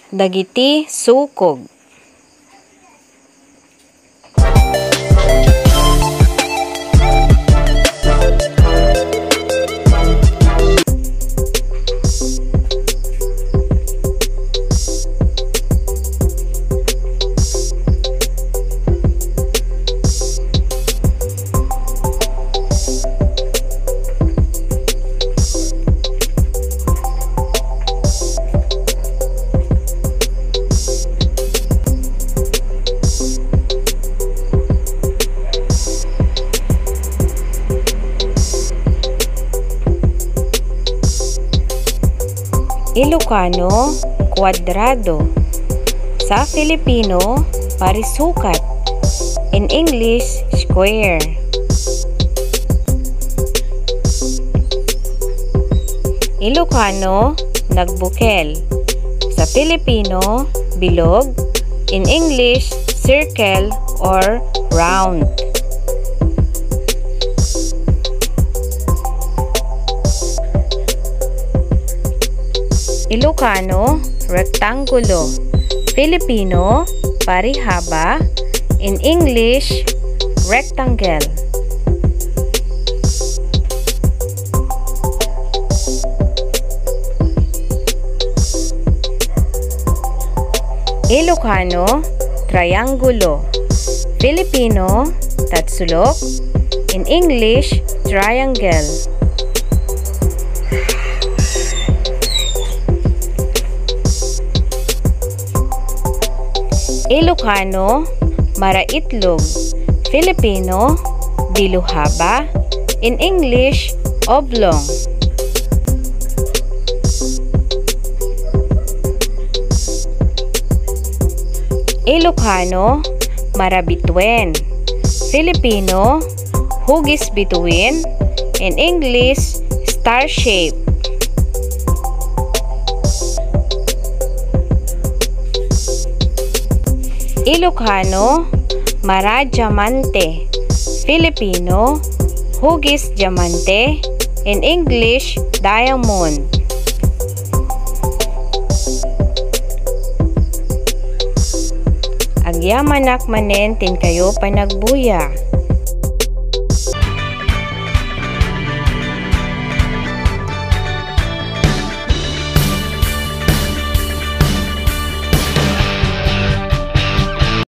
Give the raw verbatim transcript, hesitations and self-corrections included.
Dagiti sukog. Ilocano, kuadrado. Sa Filipino, parisukat. In English, square. Ilocano, nagbukel. Sa Filipino, bilog. In English, circle or round. Ilocano, rektanggulo. Filipino, parihaba. In English, rectangle. Ilocano, triangulo. Filipino, tatsulok. In English, triangle. Ilocano, maraitlog. Filipino, diluhaba. In English, oblong. Ilocano, marabituen. Filipino, hugis bituin. In English, star shape. Ilocano, maradiamante. Filipino, hugis diamante. In English, diamond. Agyamanak manen ti inkayo panagbuya.